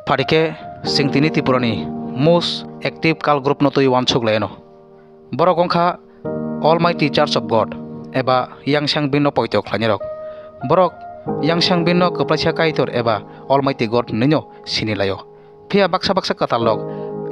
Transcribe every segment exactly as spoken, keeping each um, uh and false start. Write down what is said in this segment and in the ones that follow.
Phadi khe chwng tini Tripura ni most active cult group no twi uansuk lai anw. Borok wngkha Almighty Church of God eba Yang Siang Bin no poito khlainai rok. Borok Yang Siang Bin no kwplaisa Kaitor eba Almighty God hinwi no sini lai o. Phiya baksa baksa kwtal rok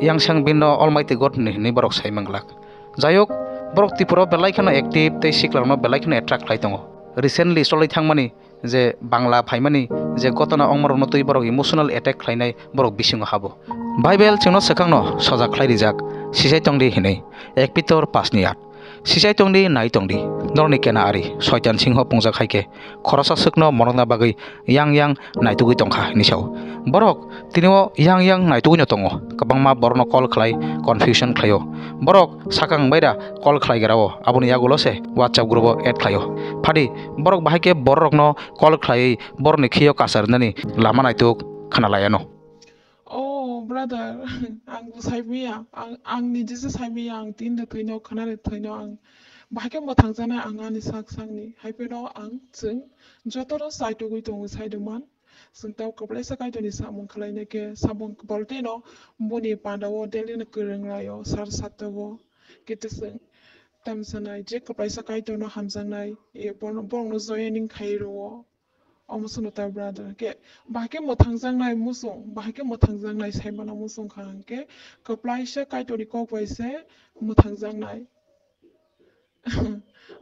Yang Siang Bin no Almighty God hinwi hinwi borok sai manglak. Jayok, borok Tripura o belai kheno active tei sikla rok no belai kheno attract khlai tongo. Recently cholwi thangmani je Bangla phaimani je gotona ongma rok no twi borok emotional attack khlainai borok bisingo habo. Bible chwngno swkangno sojak khlai rijak, sisai tongdi hinwi, Ek Pitor paanch ni aat. Sisai tongdi, nai tongdi, norokni kena ari, Soitan singho pungjak hai khe, khoroksa swkno monokna bagwi yang yang naitugwi tongkha, hinwi sao. Borok tini o yang yang naitugwino tongo, kwbangma borokno call khlai, confusion khlaio. Borok sakang baira call khlai grao, aboni yagulo se WhatsApp group o add khlaio. Phadi, borok bahai khe bororokno call khlaiwi borokni khio kacharnani lama naituk khna lai anw. Oh, brother, ang bo sai maya, ang, ang nije se sai maya, ang tin de thwino, khna de thwino, ang bahai khe mwthangjaknai ang ani sak sakni, hai phano ang chwng joto rok chai tugwi tongo sai de man. Chwng tamo kwplaisa Kaitorni samung khlainai khe, samung kwbal tei no boni panda o daily no kwrwng lai o, sar sato o, khe tei chwng tamsa nai je kwplaisa Kaitor no hamjaknai, e, borok no joining khai rwo. Omo sono ta brother. Ke, bahai khe mwthangjaknai muchung, bahai khe mwthangjaknai sai mano muchung kha hwnkhe, kwplaisa Kaitorni kok bai se mwthangjaknai.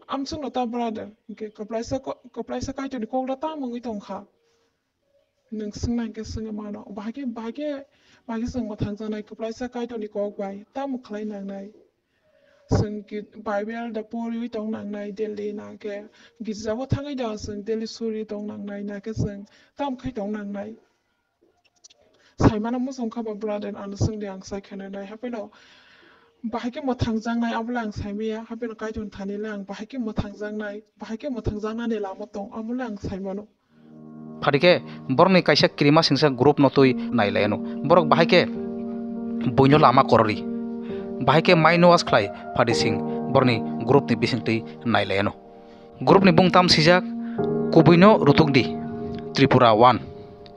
Am sono ta brother. Ke, kwplaisa ko-, kwplaisa Kaitorni kok da tamo wngwi tong kha. Nwng swngna hwnkhe swngwi mano. Bahai khe, bahai khe, bahai khe chwng mwthangjaknai kwplaisa Kaitorni kok bai tamo khlai nangnai. Chwng ki-, Bible da poriwi tong nangnai daily, na khe girjao thangwi da chwng daily suri tong nangnai, na khe chwng tam khai tong nangnai. Saimano muchung kha ba brother, ano swngdi ang sai kheno nai, hapheno bahai khe mwthangjaknai, abo le ang saimaya, hapheno Kaitor thani le ang bahai khe mwthangjaknai, bahai khe mwthangjaknani lama tong, amo le ang saimano. Phadi khe borokni kaisa kirima singsa group no twi nai lai anw. Borok bahai khe buino lama korori. Bahai khe mind wash khlai phadi sing borokni group ni bising twi nai lai anw. Group ni bung tam sijak, Kubuino Rutukdi, Tripura one.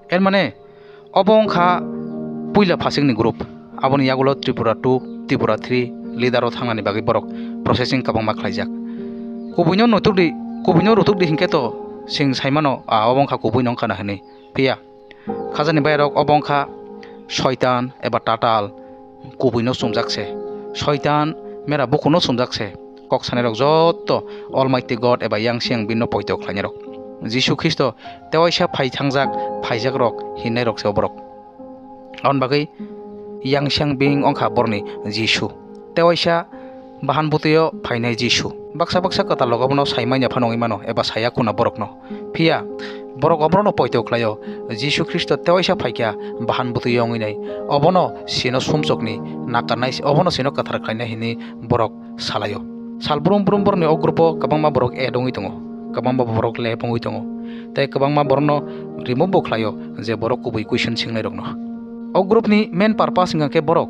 Er mane, obo wngkha puila phasingni group. Aboni yagulo Tripura two, Tripura three leader o thangnani bagwi borok processing kwbangma khlaijak. Kubuino nutukdi, kubuino rutukdi hinkhe to chwng saimano, a, obo wngkha kubuino wngkhana hinwi. Phiya khajani bairok obo wngkha Soitan eba Tatal kubuino chumjak se. Soitan mera bukuno chumjak se. Kok sanai rok jotto Almighty God eba Yang Siang Bin no poito khlainai rok. Jisu Khristo tewaisa phai thangjak, phaijak rok hinnai rok se oborok. Aboni bagwi Yang Siang Bin wngkha borni Jisu. Tewaisa bahan bwtwi o phainai Jisu. Baksa baksa kwtal rok obono sai manya phano wngwi mano eba saya khuna borokno. Phiya borok oborokno poito khlaio, Jisu Khristo tewaisa phaikha bahan bwtwi o wngwi nai. Obono sino sumsokni nakarnai, obono sino kwthar khlainai hinwi borok salaio. Sal brum brum borokni o group o kwbangma borok add wngwi tongo, kwbangma borok left wngwi tongo, tei kwbangma borokno remove bo khlaio je borok kubui question swngnairokno. O group ni main purpose wngkha khe borok,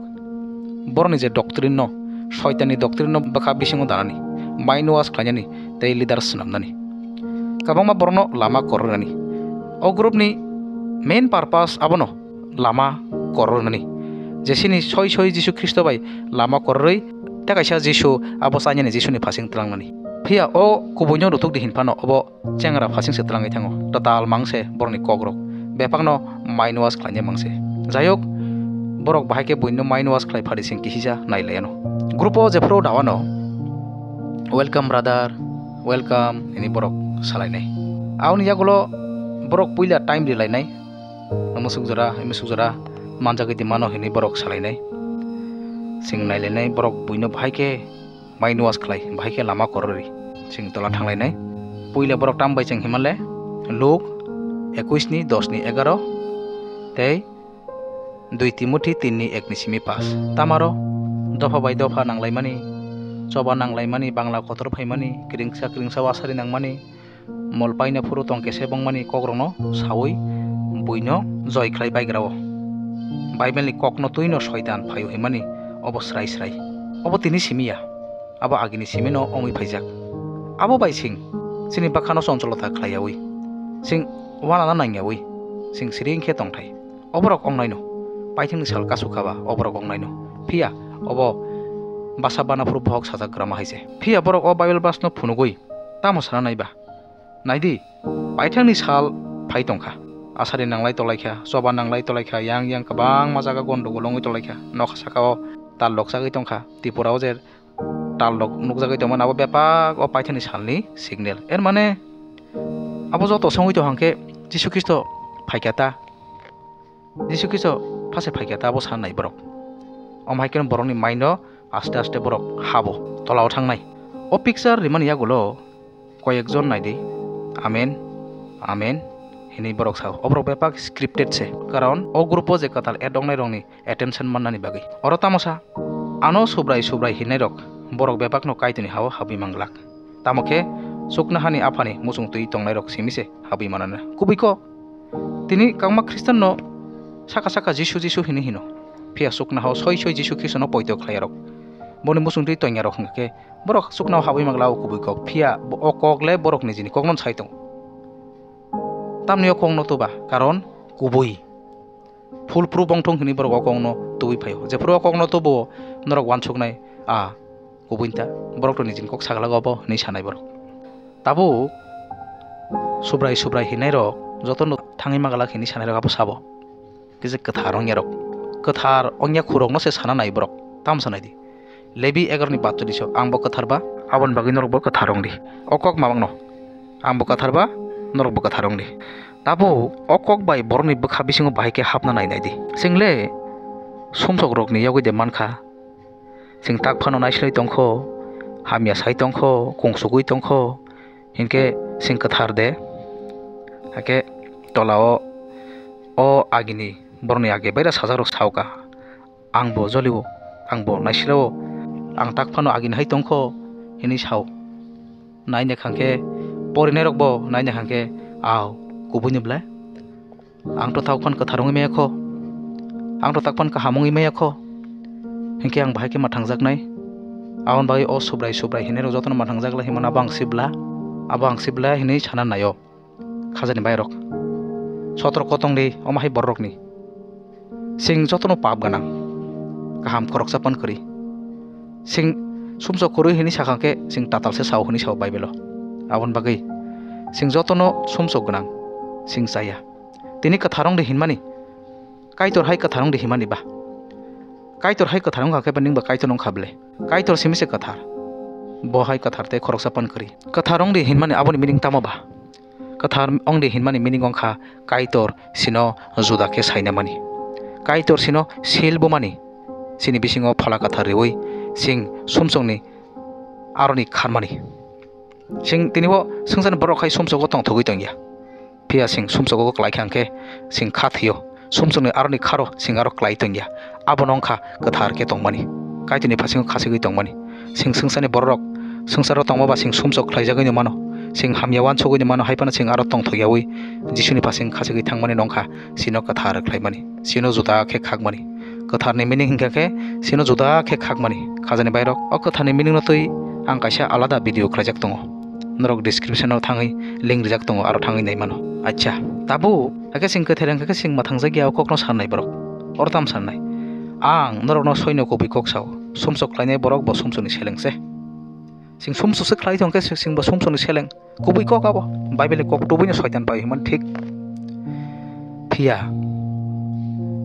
borokni je doctrine no, Soitan ni doctrine no bwkha bisingo danani, mind wash khlainani tei leader swnamnani. Kwbangma borokno lama korornani. O group ni main purpose abono lama korornani. Jesini soi soi Jisu Khristo bai lama kororwi, tei kaisa Jisu abo chainani Jisuni phasing tlangnani. Phiya o kubuino rutukdi hinphano obo chengra phasing se tlangwi thango. Tatal mangse borokni kokrok. Bepakno mind wash khlainai mangse. Jayok, borok bahai khe buino mind wash khlai phadi sing kisisa nai laiano. Group o jephru dawano, "Welcome brother, welcome," hini borok salainai. Aoni yagulo borok puila time rilainai. Musuk jora, musuk jora manjagwi di mano hini borok salainai. Sing nailainai borok buino bahai khe mind wash khlai, bahai khe lama korori. Sing tola thanglainai. Puila borok tam bai cheng himale Luk ekuis ni dos ni egaro tei dui Timothy tin ni ek ni simi pass. Tamaro dopha bai dopha nanglaimani, choba nanglaimani, bangla kotor phaimani, kringsa kringsa wasari nangmani, mol paina phuru tong kese bongmani kokrokno saui buino joi khlai baigrao. Bible ni kokno twino Soitan phaio himani obo srai srai. Obo tini simi ya, abo agini simino ongwi phaijak. Abo bai sing chini bakhano choncholota khlaiyaui, sing wanana nangyaui, sing siring khe tongthai. Oborok ongnaino. paithakni sal kasuk kha ba, o borok ongnaino. Phiya obo basa bana phuru bohok sajak grama hai se. Phiya borok o Bible verse no phunugwi tamo sana nai ba? Nai di, paithakni sal phai tong kha. Asari nanglai tolai kha, choba nanglai tolai kha, yang yang kwbangma jaga gondogol wngwi tolai kha. Nokha saka o tal lok chagwi tong kha. Tripura o je tal rok nukjagwi tongmani abo bebak o paithakni salni signal. Er mane abo joto songwi tong hwnkhe Jisu Khristo phaikha ta, Jisu Khristo phase phaikha ta abo sa nai borok. Omo hai kheno borokni mind o aste aste borok habo, tolao thangnai. O picture rimani yagulo koyekjon naidi, "Amen, amen," hinwi borok sao. Oborok bebak scripted se, karon o group o je kwtal add wngnai rokni attention mannani bagwi. Oro tamo sa, ano Subrai Subrai hinnairok borok bebakno Kaitorni ha-o habwi manglak. Tamo khe chuknohani aphani muchung twi tongnairok simi se habwi manana. Kubui kok, tini kwbangma Khristanno saka saka Jisu Jisu hinwi hino. Phiya chuknoha-o soi soi Jisu Khristono poito khlaiyarok, boni muchung twi tongyarok hwnkha khe borok chuknoha-o habwi mangla o kubui kok. Phiya bo-, o kok le borok nijini kokno sai tongo. Tamni o kokno tuba, karon kubui. Full proof wng thung hinwi borok o kokno tubui phaio. Jephuru o kokno tubuo, norok uansuknai, a, kubui ta, borok to nijini kok sagalago obo hinwi sanai borok. Tabuk Subrai Subrai hinnairok jotono thangwi magalak hinwi sanairok abo sabo. Kisa kwthar wngyarok, kwthar wngya khurokno se sana nai borok, tamo sanai di. Lebi egaroni batcholiso, "Ang bo kwthar ba, aboni bagwi norok bo kwthar wng di." O kok mamangno, "Ang bo kwthar ba, norok bo kwthar wng di." Tabuk o kok bai borokni bwkha bisingo bahai khe hapna nai nai di. Chwng le sumsok rokni yogwi de mankha. Chwng tak phano naisilwi tongkho, hamya sai tongkho, kungsugwi tongkho, hinkhe chwng kwthar de. Hakhe tola o, o agini borokni age baira sajak rok saoka. Ang bo jolio, ang bo naisirao, ang tak phano agini hai tongkho, hinwi sao. Naina khangkhe, porinairokbo naina khangkhe, "Aw, kubuino ble? Ang to tak phan kwthar wngwi maya kho, ang to tak phan kaham wngwi maya kho, hinkhe ang bahai khe ma thangjaknai?" Aboni bagwi o Subrai Subrai hinairok jotono ma thangjak lai hinmano, abo ang sibla, abo ang sibla hinwi sana naio. Khajani bairok, sotorko tongdi omo hai bororokni. Chwng jotono pap gwnang, kaham khoroksa pan kwrwi. Chwng sumsok kwrwi hwnwi sakha khe chwng tatal se sao hwnwi sao Bible-o. Aboni bagwi chwng jotono sumsok gwnang, chwng chaya. Tini kwthar wng di hinmani, Kaitor hai kwthar wng di hinmani ba? Kaitor hai kwthar wngkha khe ba nwng ba Kaitor wngkha ble? Kaitor simi se kwthar. Bo hai kwthar tei khoroksa pan kwrwi. Kwthar wng di hinmani aboni meaning tamo ba? Kwthar wng di hinmani meaning wngkha Kaitor sino juda khe sainamani. Kaitor sino sil bumani. Chini bisingo Phola Kwthar riwi chwng sumsokni aroni kharmani. Chwng tini o swngcharni borok hai sumsogo tongthogwi tongya. Phiya chwng sumsogo kwlai kha hwnkhe chwng kha thwio. Sumsokni aroni kharo chwng aro kwlai tongya. Abono wngkha kwthar khe tongmani, Kaitorni phasingo khachigwi tongmani. Chwng swngcharni bororok swngcharo tongma ba chwng sumsok khlaijagwino mano. Chwng hamya uansugwino mano, hai phano chwng aro tongthokyawi Jisuni phasing khachigwi thangmani wngkha chwngno kwthar khlaimani, chwngno juda khe khakmani. Kwtharni meaning hwnkha khe chwngno juda khe khakmani. Khajani bairok, o kwtharni meaningno twi ang kaisa alada video khlaijak tongo. Norok description-o thangwi link rijak tongo, aro thangwi nai mano. Acha, tabuk, hakhe chwng kwthar wngkha khe chwng mwthangjakya o kokno sanai borok. Oro tamo sanai? Ang norokno soino kubui kok sao. Sumsok khlainai borok bo sumsokni seleng se. Chwng sumsok se khlai thangkhe chwng bo sumsokni seleng. Kubui kok abo. Bible-ni kok tubuino soitan bai hwnmani thik. Phiya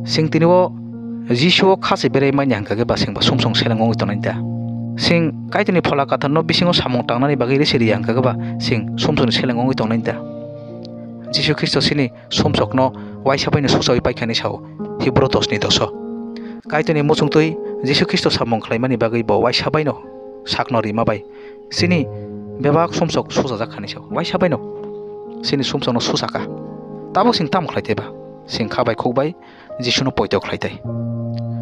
chwng tini o Jisu o kha se berai manya hwnkha khe ba chwng ba sumsokni seleng wngwi tongnai da? Chwng Kaitorni Phola Kwtharno bisingo samung tangnani bagwi rw se riya hwnkha khe ba chwng sumsokni seleng wngwi tongnai da? Jisu Khristo chini sumsokno uaisa baino suchaui paikha hinwi sao, Hibru dos ni dos o. Kaitorni muchungtwi Jisu Khristo samung khlaimani bagwi bo uaisa baino sakno rima bai chini bebak sumsok suchajak kha hinwi sao. Uaisa baino chini sumsokno suchakha. Tabuk chwng tamo khlai tei ba? Chwng kha bai khuk bai Jisuno poito khlai tei.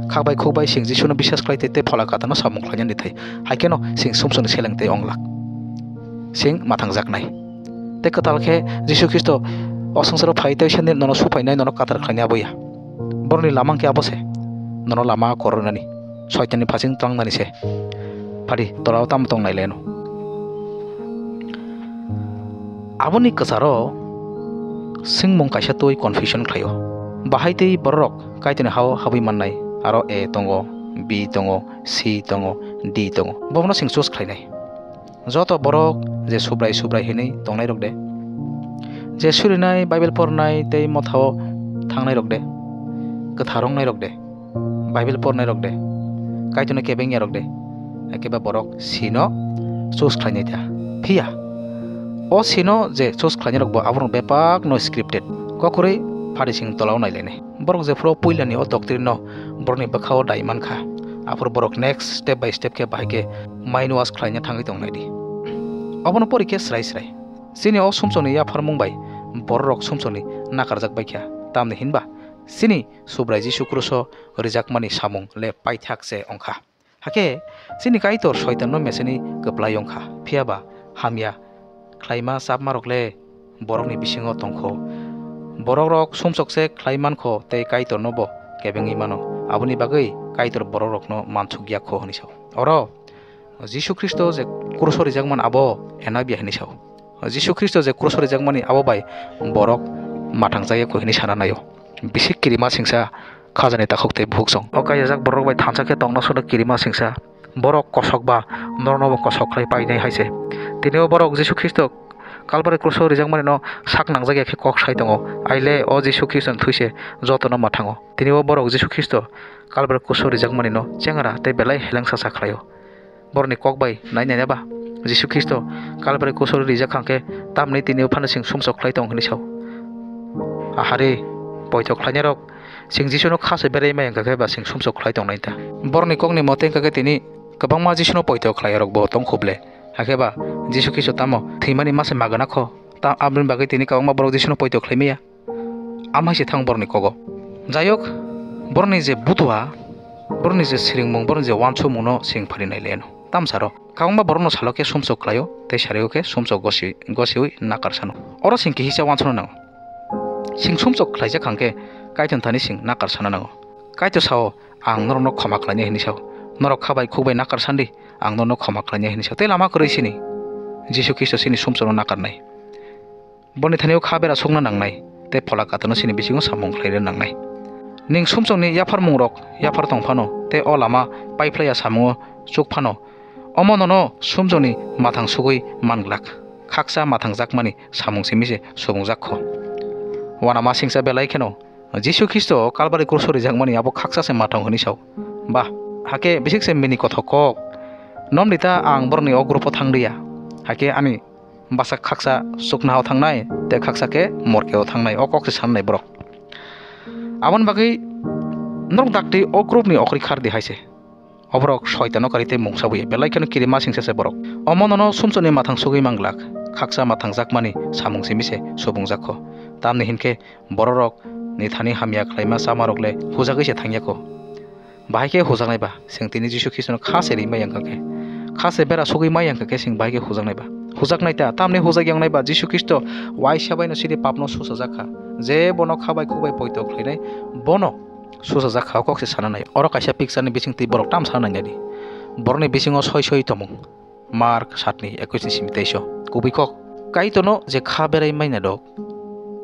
Kha bai khuk bai chwng Jisuno biswas khlai tei, tei Phola Kwtharno samung khlainani thai. Hai kheno chwng sumsokni seleng tei wnglak. Chwng mwthangjaknai. Tei kwtal khe Jisu Khristo o swngcharo phai tei sani nono suphainai, nono kwthar khlainai abo ya. Borokni lama hwnkhe abo se. Nono lama kwrwinani, soitanni phasing tlangnani se. Phadi tolao tamo tong nai leno. Aboni kwcharo swngmung kaisa twi confusion khlaio. Bahai tei bororok Kaitorni hao habwi mannai, aro A tongo, B tongo, C tongo, D tongo. Bobono chwng choose khlainai. Joto borok je Subrai Subrai hinwi tongnairok de, je surinai, Bible pornai tei mothao thangnairok de, kwthar wngnairok de, Bible pornairok de, Kaitorno kebeng yarok de, ekeba borok C no choose khlainai ta. Phiya o C no je choose khlainairok bo aborok bebak no scripted, kokrwi pharising tolao nailainai. Borok jephuru puilani o doctrine no borokni bwkhao dai mankha, aphuru borok next step by step khe bahai khe mind wash khlaina thangwi tongnai di. Obono pori khe srai srai. Chini o sumsokni yapharmung bai bororok sumsokni nakarjak baikha, tamni hinba chini Subrai Jisu kruso rijakmani samung le paithak se wngkha. Hakhe chini Kaitor Soitanno meseni kwplai wngkha, phiyaba hamya khlaima chapmarok le borokni bisingo tongkho. Borokrok sumsok se khlai mankho tei Kaitorno bo kebengwi mano, aboni bagwi Kaitor borokrokno mansuk ya kho hwnwi sao. Oro Jisu Khristo je kruso rijakmani abo enabya hwnwi sao. Jisu Khristo je kruso rijakmani abo bai borok mathang chaya kho hwnwi sana naio. Bisi kirima singsa khajani takhuk tei bukhuk song. O kaijajak borok bai thansa khe tongna sono kirima singsa. Borok kosok ba norokno bo kosok khlai painai hai se. Tini o borok Jisu Khristo Kalbari kruso rijakmani no sak nangjak ya khe kok sai tongo. Aile o Jisu Khristo ni thwi se jotono mathango. Tini o borok Jisu Khristo Kalbari kruso rijakmani no chengra tei belai heleng sasa khlaio. Borokni kok bai nai naina ba Jisu Khristo Kalbari kruso rijak kha khe tamni tini o phano chwng sumsok khlai tong hwnwi sao. Ahari poito khlainairok chwng Jisuno kha se berai maya wngkha khe ba chwng sumsok khlai tongnai ta. Borokni kokni mote wngkha khe tini kwbangma Jisuno poito khlairok bo tong khuble. Hakhe ba Jisu Khristo tamo thwimani mase magana kho? Ta aboni bagwi tini kwbangma borok Jisuno poito khlai maya. Amhai se thang borokni kogo. Jayok, borokni je butua, borokni je siringmung, borokni je wansukmungno sing phari nai leno. Tamsaro, kwbangma borokno salo khe sumsok khlaio, tei sario khe sumsok gosi-, gosiwi nakar sano. Oro sing kihisa wansukna nango. Sing sumsok khlaijak hangkhe Kaitor thani sing nakar sana nango. Kaitor sao, "Ang norokno khoma khlainai," hwnwi sao. "Norok kha bai khuk bai nakar sandi, ang norokno khoma khlainai," hwnwi sao. Tei lama kwrwi sini Jisu Khristo chini sumsokno nakarnai. Boni thani o kha bera sukna nangnai, tei phola katorno chini bisingo samung khlaina nangnai. Ning sumsokni yapharmungrok yaphar tong phano, tei o lama paiphlaiya samungo chuk phano, omo nono sumsokni mathang sugwi man glak, khaksa mathang jakmani samung simi se subung jak kho. Uanama singcha belai kheno Jisu Khristo Kalbari kruso rijakmani abo khaksa se mathang hwnwi sao. Ba, hakhe bisik se mini kothok kok. Nomdi ta ang borokni o grupo thang liya. Hakhe ani bwsak khaksa chuknao thangnai, tei khaksa khe morkeo thangnai, o kok se sanai borok. Aboni bagwi norok dakti o group ni okhorwi khardi hai se. O borok soitano kari tei mungsa buya, belai kheno kirima singsa se borok. Omo nono sumsokni mathang sugwi manglak, khaksa mathang jakmani samung simi se subung jak kho. Tamni hinkhe bororok ni thani hamya khlaima chamarok le hujagwi se thangya kho. Bahai khe hujaknai ba, chwng tini Jisu Khristono kha se ri mai yang kha khe, kha se bera sugwi mai yang kha khe chwng bahai khe hujaknai ba. Hujaknai ta, tamni hujak yang nai ba Jisu Khristo waisa bai no chini papno susa jak kha. Je bono kha bai khuk bai poito khlainai, bono susa jak kha, o kok se sana nai. Oro kaisa picture ni bising twi borok tam sana nai di. Borokni bisingo soi soi tomung. Mark satni ekwis ni simi teiso. Kubui kok. Kaitorno je kha berai mai na dok,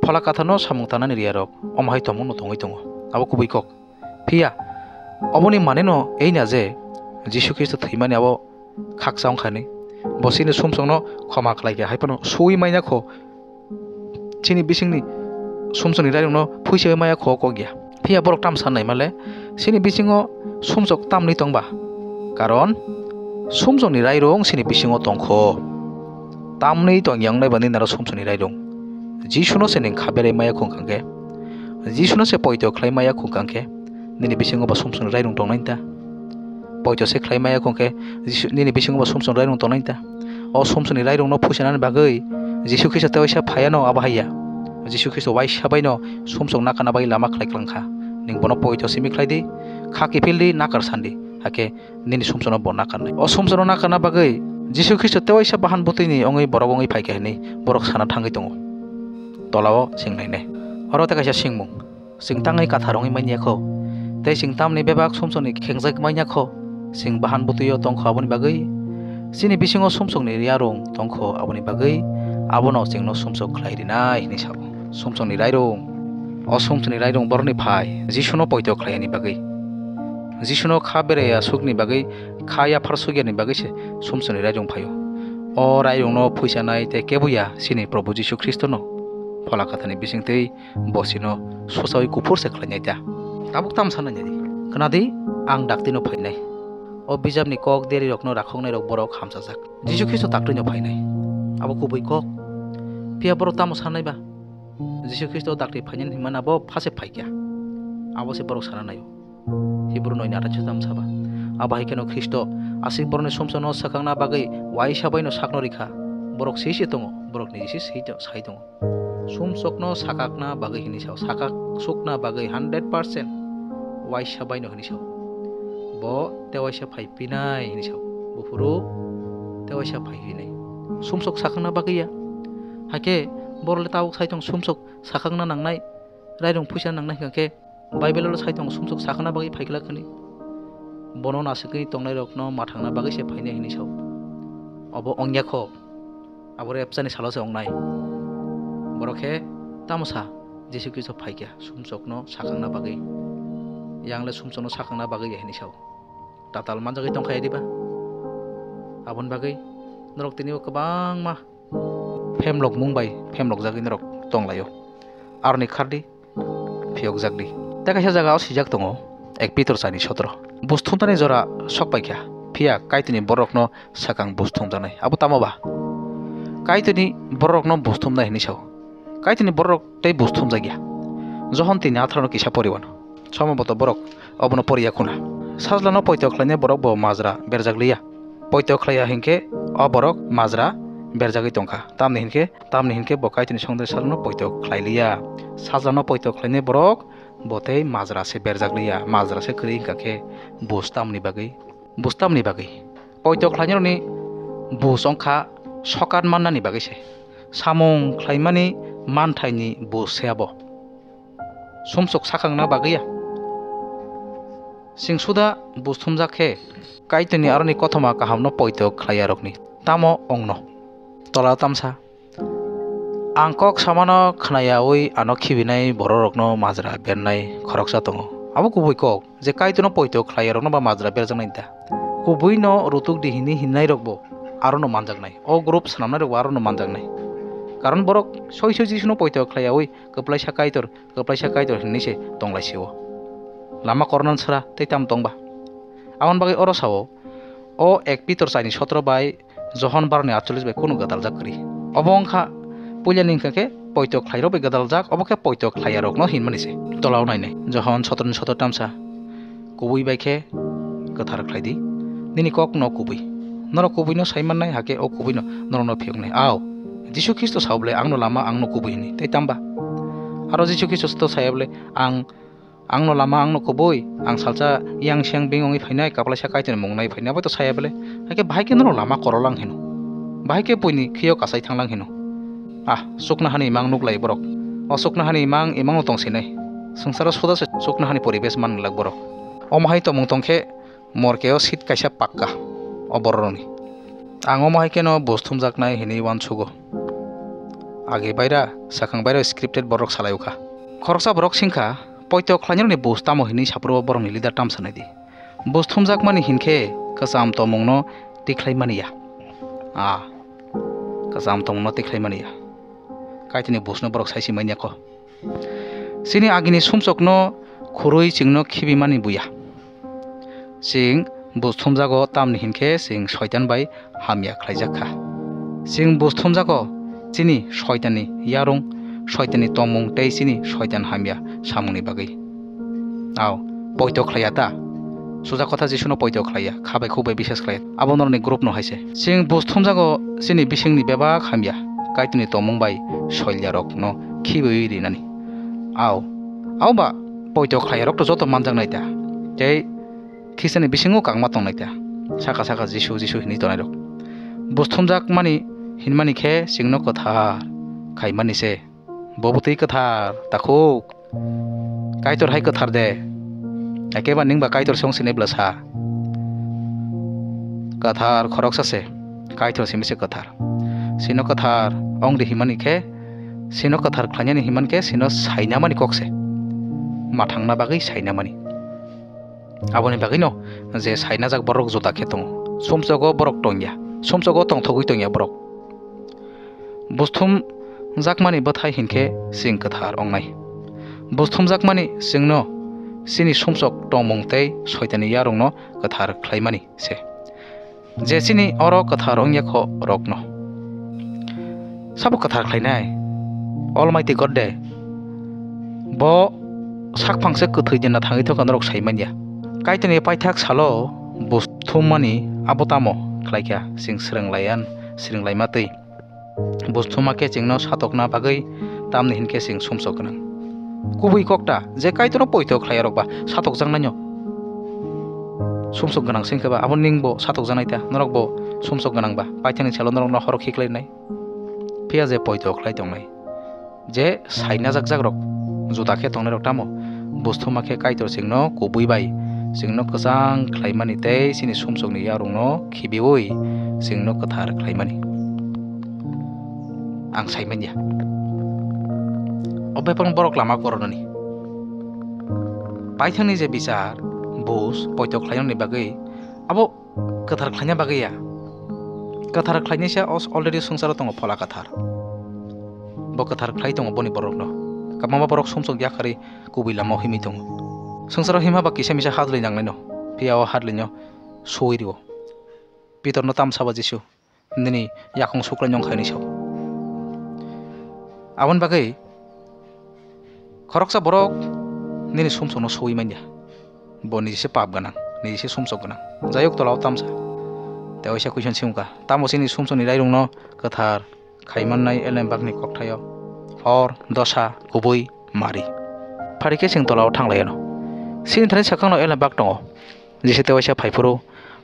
phola katharno samung tanani riya rok, omo hai tomung no tongwi tongo. Abo kubui kok. Phiya, oboni mane no ei na je Jisu Khristo thwimani abo khaksa wngkha ni. Bo chini sumsokno khoma khlai khe hai phano suwi manya kho. Chini bisingni sumsokni rairokno phuisa maya kho kok ya. Phiya borok tam san naima le, chini bisingo sumsok tamni tong ba? Karon sumsokni rairok chini bisingo tong kho. Tamni tong yang nai ba nini aro sumsokni rairok. Jisuno se ning kha berai maya khung kang khe, Jisuno se poito khlai maya khung kang khe, nini bisingo ba sumsokni rairok tong nai ta? Poito se khlai maya khung khe, Jisu, nini bisingo ba sumsokni rairok tong nai ta? O sumsokni rairokno phuisanani bagwi Jisu Khristo tei waisa phaiya no abo hai ya. Jisu Khristo waisa bai no sumsok nakana bai lama khlai klang kha. Ning bono poito simi khlai di, kha kiphil di, nakar san di. Hakhe nini sumsokno bo nakarnai. O sumsokno nakarna bagwi Jisu Khristo tei waisa bahan bwtwini wngwi borok wngwi phai kha hwnwi borok sana thangwi tongo. Tolao chwng nainai. Oro tei kaisa singmung. Chwng tangwi kathar wngwi manya kho, tei chwng tamni bebak sumsokni khengjak manya kho, chwng bahan bwtwio tong kho aboni bagwi, chini bisingo sumsokni riyarung tong kho aboni bagwi, abono chwngno sumsok khlai rinai hwnwi sao. Sumsokni rairung. O sumsokni rairung borokni phai Jisuno poito khlaiyani bagwi. Jisuno kha beraiya sukni bagwi, kha yaphar sukyani bagwi se sumsokni rairung phaio. O rairungno phuisanai tei kebo ya chini Probhu Jisu Khristono Phola Kwtharni bisingtwi bo chino suchaui kuphur se khlainai ta. Tabuk tamo sanai nai di. Khna di, ang daktino phainai. O bijapni kok derirokno rakhoknairok borok hamchajak. Jisu Khristo daktino phainai. Abo kubui kok. Phiya borok tamo sanai ba? Jisu Khristo dakti phainani hinmani abo phase phaikya. Abo se borok sana naio. Hibru noi ni athai sujam saba. Abo hai kheno Khristo aswk borokni sumsokno swkakna bagwi uaisa baino sakno rikha. Borok swi se tongo, borok niji se swi to-, sai tongo. Sumsokno sakakna bagwi hinwi sao, sakak sukna bagwi hundred percent uaisa baino hinwi sao. Bo tei uaisa phai pinai hinwi sao. Buphuru tei uaisa phai hinwi. Sumsok sakakna bagwi ya. Hakhe borok le tabuk sai tong sumsok sakakna nangnai, rairung phuisa nangnai hwnkha khe Bible-o sai tongo sumsok sakna bagwi phaikhlak hwnwi. Bono nasigwi tongnairokno mathangna bagwi se phainai hwnwi sao. Obo wngya kho, abo repchani salo se wngnai. Borok khe tamo sa Jisu Khristo phaikya sumsokno sakangna bagwi. Yang le sumsokno sakangna bagwi ya hwnwi sao. Tatal manjagwi tongkha ya diba? Aboni bagwi norok tini o kwbangma phemlokmung bai phemlokjagwi norok tonglaio. Aroni khardi, phiyokjakdi. Tei kaisa jaga o swijak tongo, ek Pitor chani sotro. Bus thumnani jora sok paikha, phiya Kaitorni borokno sakang bus thumjaknai. Abo tamo ba? Kaitorni borokno bus thumnai hinwi sao. Kaitorni borok tei bus thumjakya. Johon tini atharo no kisa poriwano. Somoboto borok obono poriya khuna. Sajlano poito khlainai borok bo majra berjak liya. Poito khlaiya hinkhe o borok majra berjagwi tongkha. Tamni hinkhe, tamni hinkhe bo Kaitorni songdari sajlano poito khlai liya. Sajlano poito khlainai borok bo tei majra se berjak liya. Majra se kwrwi hinkha khe bus tamni bagwi, bus tamni bagwi. Poito khlainairokni bus wngkha sokat mannani bagwi se. Samung khlaimani manthaini bus se abo. Sumsok sakangna bagwi ya. Sing suda bus thumjak khe, Kaitorni aroni kothoma kahamno poito khlaiyarokni tamo ongno? Tola tamsa. Ang kok samano khnayaui ano khibinai bororokno majra bernai khoroksa tongo. Abo kubui kok je Kaitorno poito khlaiyarokno ba majra berjaknai da. Kubuino rutuk di hini hinnairokbo arono manjaknai. O group swnamnairokbo arono manjaknai. Karon borok soi soi Jisuno poito khlaiyaui kwplaisa Kaitor, kwplaisa Kaitor hinwi se tonglaisio. Lama kornan sra tei tam tongba. Aboni bagwi oro sao, o ek Pitor chaini sotro bai Johon baroni atchollis bai kunu gwdaljak kwrwi. Obo wngkha puilani wngkha khe poito khlairok bai gwdaljak, obo khe poito khlaiyarokno hinmani se. Tolao nainai Johon sotroni sotro tamsa. Kubui bai khe kwthar khlai di. Nini kok no kubui. Norok kubui no sai mannai, hakhe o kubui no norok no phiyoknai. Ao, Jisu Khristo sao bole, "Ang no lama, ang no kubui," hini. Tei tamba? Aro Jisu Khristo to saya bole, "Ang, ang no lama, ang no kubui. Ang salsa yang siang beng wngwi phainai, kaplaisa Kaitorni mung nai phainai." Abo to saya bole. Hakhe bahai khe norok lama korolang hino. Bahai khe buini khio kasai thanglang hino. Ah, chuknohani imang nuklai borok. O chuknohani imang, imang no tong sinai. Swngcharo suda se chuknohani poribesh man glak borok. Omo hai tongmung tong khe morkeo seat kaisa pakka o bororokni. Ang omo hai kheno bus thumjaknai hinwi uansugo. Age baira, swkang baira scripted borok salai ukha. Khoroksa borok singkha, poito khlainarokni bus tamo hinwi saphuru borokni leader tamsa naidi. Bus thumjakmani hinkhe kwcham tongmungno tikhlai mani ya. Ah, kwcham tongmungno tikhlai mani ya. Kaitorni busno borok saisi manya kho. Chini agini sumsokno khurui chwngno khibimani buya. Chwng bus thumjago, tamni hinkhe chwng Soitan bai hamya khlaijak kha. Chwng bus thumjago chini Soitanni yarung, Soitanni tongmung tei chini Soitan hamya samungni bagwi. Ao, poito khlaiya ta? Suja kotha Jisuno poito khlaiya, kha bai khuk bai bisas khlaiya. Abo norokni group no hai se. Chwng bus thumjago chini bisingni bebak hamya, Kaitorni tongmung bai soilya rokno khibiwi rinani. Ao, ao ba poito khlaiya rok to joto manjaknai ta. Tei Khristianni bisingo kangma tongnai ta. Saka saka Jisu, Jisu hinwi tongnai rok. Bus thumjakmani hinmani khe chwngno kwthar khaimani se. Bo bwtwi kwthar, takhuk. Kaitor hai kwthar de. Ekeba ningba Kaitor se wng sinai bwla sa. Kwthar khoroksa se. Kaitor simi se kwthar. Sino kwthar wng di himani khe, sino kwthar khlainani himani khe, sino sainamani kok se. mathangna bagwi sainamani. Aboni bagwino je sainajak borok juda khe tongo. Sumsogo borok tongya, sumsogo tongthogwi tongya borok. Busthum jakmani bwthai hinkhe chwng kwthar wngnai. Busthum jakmani chwngno chini sumsok tongmung tei Soitanni yarwngno kwthar khlaimani se. Je chini oro kwthar wngya kho rokno sabo kwthar khlainai Almighty God de. Bo sakphang se kwthwi dinna thangwi thokha norok sai manya. Kaitorni paithak salo busthum mani abo tamo khlaikha chwng swrwng laiyan, swrwng laima twi. Busthuma khe chwngno satokna bagwi tamni hinkhe chwng sumsok gwnang. Kubui kokta je Kaitorno poito khlai rok ba satokjaknaino sumsok gwnang se hinkhe ba abo ning bo satokjaknai ta, norok bo sumsok gwnang ba paithakni salo norokno horok khiklainai. Phiya je poito khlai tongnai, je sainajak jak rok juda khe tongnai rok tamo busthuma khe Kaitor chwngno kubui bai chwngno kwchang khlaimani tei chini sumsokni yarwngno khibiui chwngno kwthar khlaimani. Ang sai manya. O bebakno borok lama koronani. Paithakni je bichar, bus, poito khlainani bagwi abo kwthar khlaina bagwi ya. Kwthar khlainaisa os-, already swngcharo tongo Phola Kwthar. Bo kwthar khlai tongo boni borokno. Kwbangma borok sumsok yakarwi kubui lamao himwi tongo. Swngcharo himha ba kisa misa hadlwi nanglaino, phiya o hadlwino suwi rwo. Pitorno tamsa ba Jisu nini yakung suklai nong khaini sao. Aboni bagwi khoroksa borok nini sumsokno suwi manya. Bo nijise pap gwnang, nijise sumsok gwnang. Jayok tolao tamsa. Tei waisa question simkha, tamo chini sumsokni rairungno kwthar khaimannai elembakni kokthaio hor, dosa, kubui, mari. Phari khe chwng tolao thanglaiyano. Chini thani swkangno elembak tongo. Jise tei waisa phaiphuru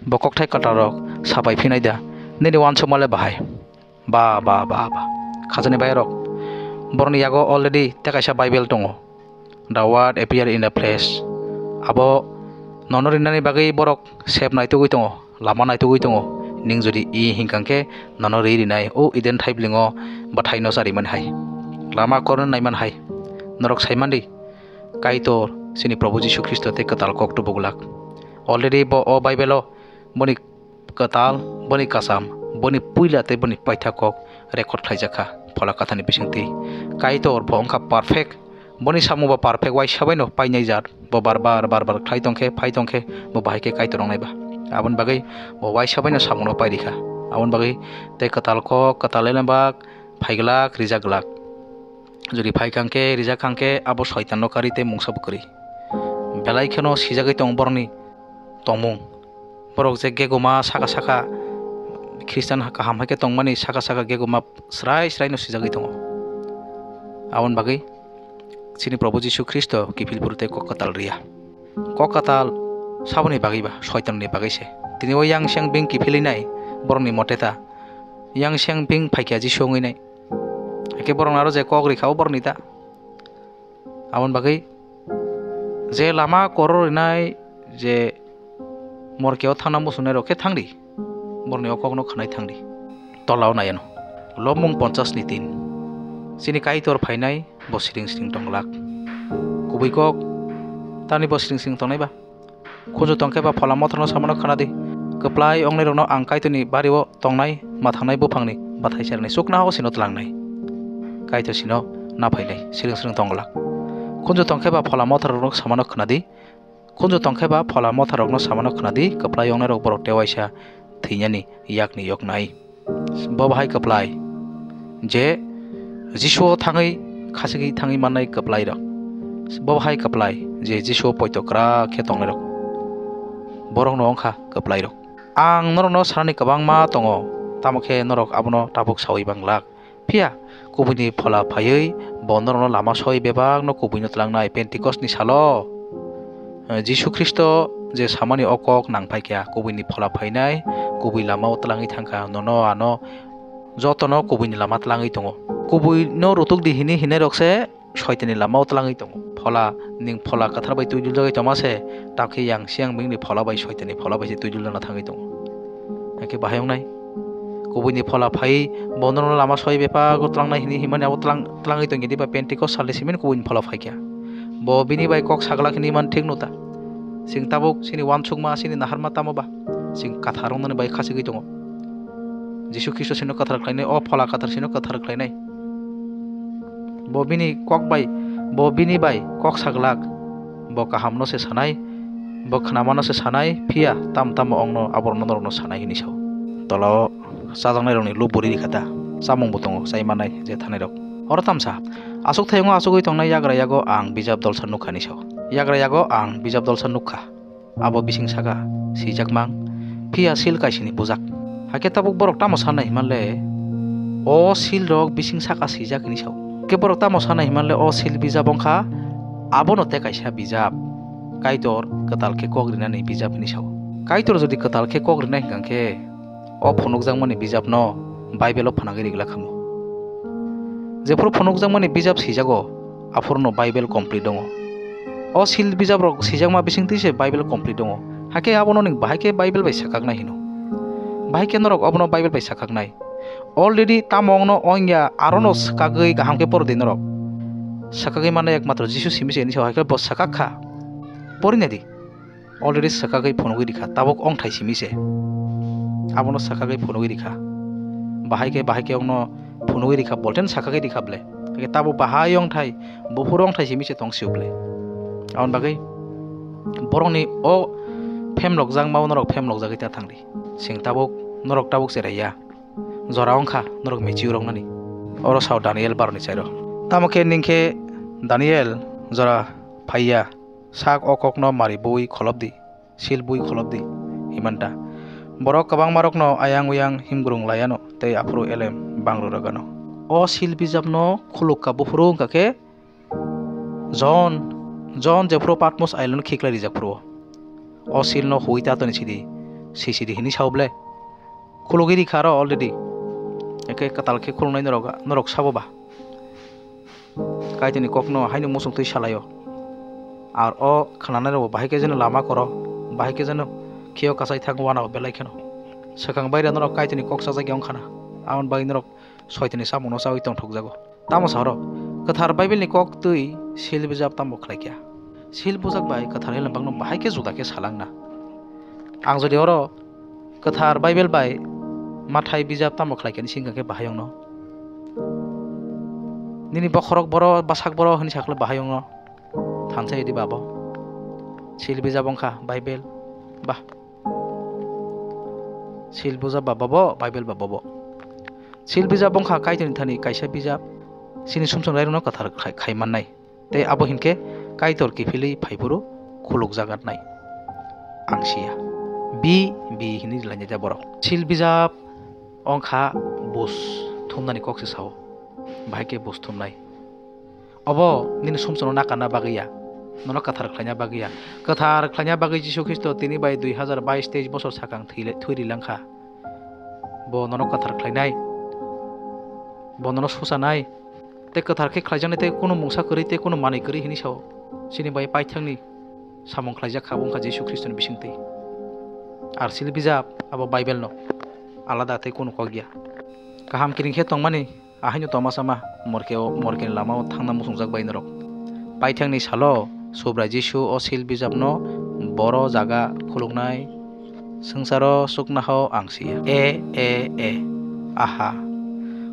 bo kokthai kwtalrok sapai phinai da, nini uansukma le bahai. Ba, ba, ba, ba. Khajani bayarok. Borokni yago already tei kaisa Bible tongo. The word appear in the flesh. Abo nono rinani bagwi borok sep naitugwi tongo, lama naitugwi tongo. Ning jodi i hinkha khe nono ri rinai o Eden thaiblingo bwthaino charimani hai. Lama korno naimani hai. Norok saimandi. Kaitor, chini Probhu Jisu Khristo tei kwtal kok tubuglak. Already bo o Bible-o boni kwtal, boni kasam, boni puila tei boni paithak kok record khlaijakha Phola Kathani bisingtwi. Kaitor bo wngkha perfect, boni samung bo perfect, waisa baino painai jat, bo bar bar, bar bar khlai tongkhe, phai tongkhe, bo bahai khe Kaitor wngnai ba. Aboni bagwi bo waisa baino samungno pairikha. Aboni bagwi tei kwtal kok, kwtal elembak phaiglak, rijakglak. Jodi phaikha hwnkhe, rijakha hwnkhe, abo Soitanno karwi tei mungsa bo kwrwi. Belai kheno sijagwi tongo borokni tongmung. Borok je geguma saka saka Khristian kaham hai khe tongmani saka saka geguma srai sraino sijagwi tongo. Aboni bagwi chini Probhu Jisu Khristo kiphil phuru tei kok kwtal riya. Kok kwtal saboni bagwi ba, Soitanni bagwi se. Tini o yang siang beng kiphilwi nai borokni mote ta. Yang siang beng phaikha Jisu wngwi nai. Hakhe borokno aro je kok rikha o borokni ta. Aboni bagwi je lama koro rinai je morkeo thangna muchungnai rok khe thangdi. Borokni o kokno khwnai thangdi. Tolao nai ano. Lobmung ponchas ni tin. Chini Kaitor phainai bo siring siring tongglak. Kubui kok, tamni bo siring siring tongnai ba? Khunju tongkhe ba Phola Motharno samano khwnadi. Kwplai ongnairokno ang Kaitorni bario tongnai, mathangnai buphangni bathai serni chuknoha o sino tlangnai. Kaitor sino naphainai, siring siring tongglak. Khunju tongkhe ba Phola Motharokno samano khwnadi. Khunju tongkhe ba Phola Motharokno samano khwnadi, kwplai ongnairok borok tei waisa thwinani yakni yoknai. Bo bahai kwplai je Jisuo thangwi khachigwi thangwi mannai kwplairok. Bo bahai kwplai je Jisuo poito kwrak khe tongnairok. Borokno wngkha kwplairok. Ang norokno sanani kwbangma tongo, tamo khe norok abono tabuk saui manglak. Phiya kubuini Phola phaiwi bo norokno lama soi bebakno kubuino tlangnai Pentikosni salo. Jisu Khristo je samani o kok nang phaikha, kubuini Phola phainai, kubui lamao tlangwi thangkha, nono ano jotono kubuini lama tlangwi tongo. Kubuino rutuk di hini hinairokse Soitanni lamao tlangwi tongo. Phola, ning Phola Kwthar bai twiduljagwi tongma se, takhe yang siyang bini Phola bai, Soitanni Phola bai se twiduljana thangwi tongo. Hakhe bahai wngnai? Kubuini Phola phaiwi bo norokno lama soi bebak o tlangnai hini himani abo tlang-, tlangwi tongya diba Pentikos salni simi kubuini Phola phaikha. Bo bini bai kok saglak hinwi man thik no ta? Chwng tabuk chini uansukma, chini naharma tamo ba? Chwng kathar wngnani bai khachigwi tongo. Jisu Khristo chwngno kathar khlainai, o Phola Kathar chwngno kathar khlainai. Bo bini kok bai, bo bini bai kok saglak, bo kahamno se sanai, bo khnamano se sanai, phiya tamo tamo ongno aborokno norokno sanai hinwi sao. Tola o chajaknairokni luburi rikha ta? Chamungbo tongo, chai mannai je thanairok. Oro tamsa, aswk thayungo aswgwi tongnai yagra yago ang bijap dolsa nukha hinwi sao. Yagra yago ang bijap dolsa nukha. Abo bising saka swijak mang, phiya sil kaisini bujak. Hakhe tabuk borok tamo sanai himanle, o sil rok bising saka swijak hinwi sao. Hakhe borok tamo sanai himanle, o sil bijap wngkha abono tei kaisa bijap, Kaitor kwtal khe kok rinani bijap hinwi sao. Kaitor jodi kwtal khe kok rinai hwnkha khe, o phunukjakmani bijapno Bible-o phanagwi rigla khamu. Jephuru phunukjakmani bijap swijago, aphurno Bible complete wngo. O sil bijaprok swijakma bisingtwi se Bible complete wngo. Hakhe abono nwng bahai khe Bible bai sakaknai hino? Bahai khe norok obono Bible bai sakaknai? Already tamo wngno wngya, arono swkagwi kaham khe poro di norok. Swkagwi mano ekmatro Jisu simi se hinwi sao, hakhe bo swkak kha. Pori nai di. Already swkagwi phunugwi rikha, tabuk ongthai simi se. Abono swkagwi phunugwi rikha. Bahai khe, bahai khe ongno phunugwi rikha, bolten swkagwi rikha ble. Hakhe tabuk bahai ongthai, buphuru ongthai simi se tong sio ble. Aboni bagwi borokni o phemlokjakma o norok phemlokjagwi ta thangdi. Chwng tabuk, norok tabuk cherai ya. Jora wngkha norok mature wngnani. Oro sao Daniel baroni chairo. Tamo khe ningkhe Daniel jora phaiya, sak o kokno mari bui kholopdi, sil bui kholopdi, himanta. Borok kwbangmarokno ayang uyang himgrung laiano tei aphuru elem bangru rwgano. O sil bijapno khulukka buphuru wngkha khe Jon, Jon jephuru Patmos island khiklai rijak phuru o silno huwi ta toni sidi, si sidi hini sao ble. Khulugwi rikha aro already. Eke kwtal khe khulungnai norok, norok sabo ba? Kaitorni kokno haino muchung twi salaio. Ar o khwnanai rokbo bahai khe jeno lama koro, bahai khe jeno kheo kasai thang wana belai kheno. Swkang baire norok Kaitorni kok chajak ya wngkhana. Aboni bagwi norok soitoni samungno chaui tongthokjago. Tamo sa oro, kwthar Bible ni kok twi sil bijap tamo khlai kha? Sil bujak bai kwthar helembakno bahai khe juda khe salangna. Ang jodi oro kwthar Bible bai Mathai bijap tamo khlai kha ni singkha khe bahai wngno. Nini bokhorok boro, bwsak boro hwnwi sakle bahai wngno. Thansa idi babo. Sil bijap wngkha Bible. Bah. Sil bujak ba bobo, Bible ba bobo. Sil bijap wngkha Kaitorni thani kaisa bijap, chini sumsok rairokno kwthar khai, khai mannai. Tei abo hinkhe Kaitor kiphilwi phaiphuru khulukjagatnai. Ang siya. Bi, bi hinwi lainai da borok. Sil bijap wngkha bus thumnani kok se sao. Bahai khe bus thumnai. Obo nini sumsokno nakarna bagwi ya, nono kwthar khlaina bagwi ya. Kwthar khlaina bagwi Jisu Khristo tini bai dui hazar bais teis bosor sakang thwile-, thwi rilangkha. Bo nono kwthar khlainai, bo nono suchanai, tei kwthar khe khlaijaknai, tei kunu mungsa kwrwi, tei kunu manwi kwrwi hinwi sao. Chini bai paithakni samung khlaijak kha, wngkha Jisu Khristoni bisingtwi. Ar sil bijap abo Bible no, alada tei kunu kok ya. Kaham kiring khe tongmani, ahaino tongma sama, morke o, morkeni lama o thangna muchungjak bai norok. Paithakni salo Subrai Jisu o sil bijapno boro jaga khuluknai, swngcharo chukna hao ang siya. E, e, e. Aha.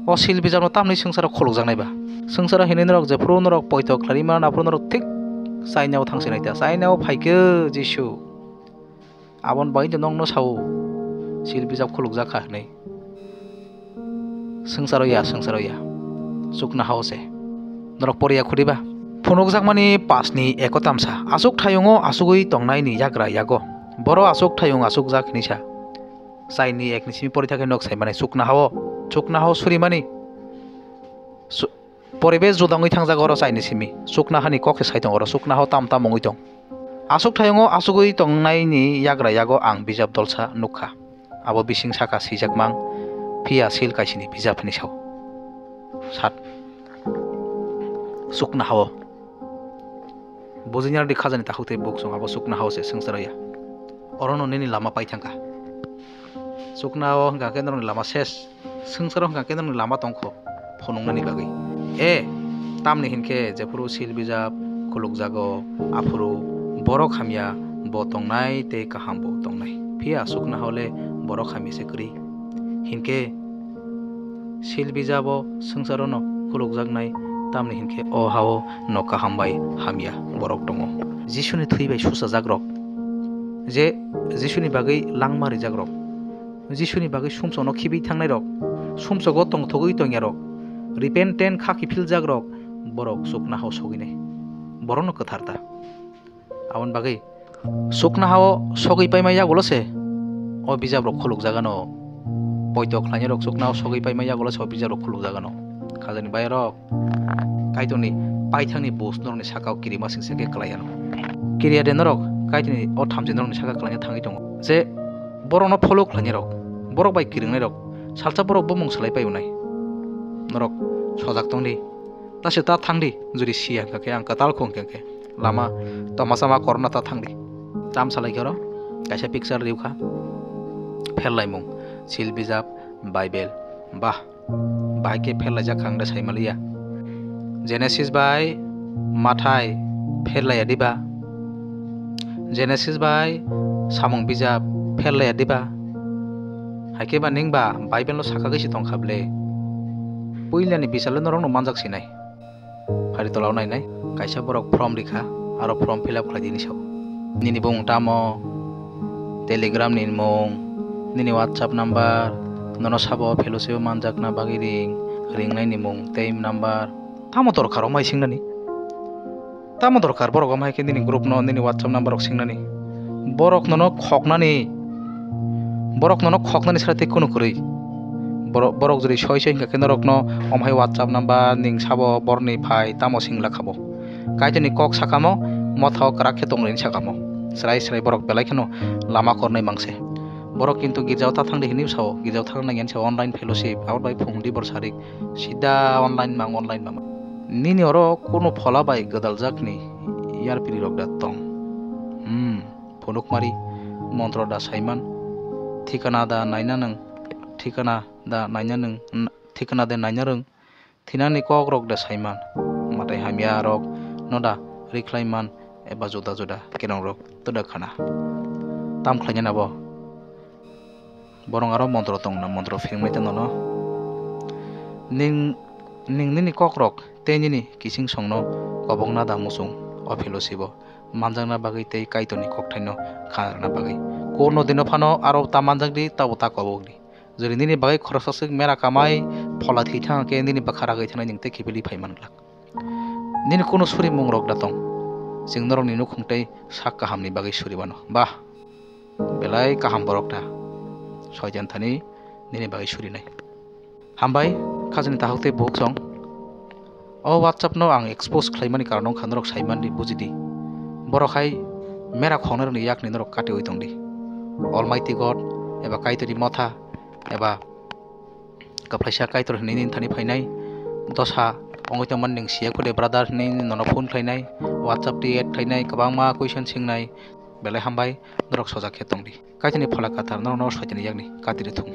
O sil bijapno tamni swngcharo khulukjaknai ba? Swngcharo hinwi norok jephuru norok poito khlairwi mano, aphuru norok thik China o thangsinai ta. China o phaikhe Jisu. Aboni bagwi nokno sao, sil bijap khulukjak kha hwnwi. Swngcharo ya, swngcharo ya. Chukna hao se. Norok poriya khudi ba? Phunukjakmani pasni eko tamsa. Aswk thayungo aswgwi tongnaini yagra yago. Boro aswk thayung aswkjak hinwi sa. Chaini ekni simi pori thakhe nok saimani chukna hao. Chukna hao surimani. Su-, Poribesh juda wngwi thangjak oro chaini simi. Chukna hani kok se sai tong oro. Chukna hao tam tam wngwi tong. Aswk thayungo aswgwi tongnaini yagra yago ang bijap dolsa nukha. Abo bising saka swijak mang, phiya sil kaisini bijap hinwi sao. Sat. Chukna hao. Bujinani khajani takhuk tei buksong abo chukna hao se swngcharo ya. Orono nini lama pai thangkha. Chukna hao hwnkha khe norokni lama ses. Swngcharo hwnkha khe norokni lama tongkho phunuknani bagwi. E, tamni hinkhe jephuru sil bijap, Khulukjago, aphuru borok hamya bo tongnai tei kaham bo tongnai. Phiya sukna hole borok hamya se kwrwi. Hinkhe sil bijabo swngcharono khulukjaknai, tamni hinkhe o hao no kaham bai hamya borok tongo. Jisuni thwi bai suchajakrok, je Jisuni bagwi langma rijakrok, Jisuni bagwi sumsokno khibi thangnairok, sumsogo tongthogwi tongyarok, repentant kha kiphiljakrok, borok sukna hao sogwinai. Borokno kwthar ta. Aboni bagwi sukna hao sogwi paima yagulo se o bijaprok khulukjagano. Poito khlainairok sukna hao sogwi paima yagulo se o bijaprok khulukjagano. Khajani bayarok, Kaitorni paithakni bus norokni sakao kirima singsa khe kwlai ano. Kiriya de norok Kaitorni o thamchi norokni saka kwlaina thangwi tongo. Je borokno follow khlainairok, borok bai kiringnairok, salsa borok bumung swlai pai wnai. Norok sojak tong di. Ta se ta thang di, jodi siya hwnkha khe ang kwtal kho hwnkha khe. Lama toma sama korona ta thang di. Tam salai khe oro kaisa picture riw kha. Pherlaimung, sil bijap, Bible. Bah, bahai khe pherlaijak kha ang de sai maliya. Genesis bai Mathai pherlaiya diba? Genesis bai samung bijap pherlaiya diba? Hai khe ba ning ba Bible no sakagwi se tong kha ble. Puilani bisalo norokno manjak sinai. Phari tolao nainai, kaisa borok form rikha, aro form fill up khlai di hinwi sao. Nini bumung tamo, Telegram ni mung, nini WhatsApp number, nono sabo fellowship o manjakna bagwi ring, ringnai ni mung tei number. Tamo dorkar omai singnani? Tamo dorkar borok omai khe nini group no, nini WhatsApp number rok singnani? Borok nono khoknani, borok nono khoknani sara tei kunu kwrwi. Borok, borok jodi soi soi hingkha khe norokno omo hai WhatsApp number ning sabo borni phai tamo singla khabo. Kaitorni kok sakamo, mothao kwrak khe tongrini sakamo. Srai srai borok belai kheno lama kornai mangse. Borok kintu girjao ta thangdi hinwi sao, girjao thang nangya hinwi sao, online fellowship, abo bai phung dibor sarik, sida online mang, online mang. Nini oro kunu phola bai gwdaljakni yarpiri rok da tong? Hmm. Phunukmari montro da saiman, thikana da naina nwng, thikana da naina nwng, n-, thikana de naina rwng, thinangni kokrok da saiman, matai hamya rok no da rikhlaiman eba juda juda kerong rok twda khana. Tam khlainani abo? Borok aro montro tongna, montro phirwngmai tongna no. Ning, ning nini kokrok tei nini kising songno kobokna da muchung o fellowship o manjakna bagwi tei Kaitorni kokthaino khanarna bagwi. Kurno dino phano aro ta manjakdi, tabo ta kobokdi. Jodi nini bagwi khoroksa swk mera kamai phola thwi thang khe nini bwkha ragwi thanai nwng tei kiphilwi phai man glak. Nini kunu suri mungrok da tong? Chwng norokni nukhung tei sak kahamni bagwi suri mano. Bah! Belai kaham borok ta. Soitan thani nini bagwi surinai. Hambai, khajani tahuk tei buhuk song. O WhatsApp no ang expose khlaimani karon wngkha norok saimandi bujidi. Borok hai mera khongnai rokni yakni norok katiwi tongdi. Almighty God eba Kaitorni motha eba kwplaisa Kaitor hinwi nini thani phainai. Dosa wngwi tongmani nwng siya kho de brother hinwi nono phone khlainai, WhatsApp twi add khlainai, kwbangma question singnai. Belai hambai, norok sojak khe tongdi. Kaitorni phola kathar norokno Soitanni yakni katiri thung.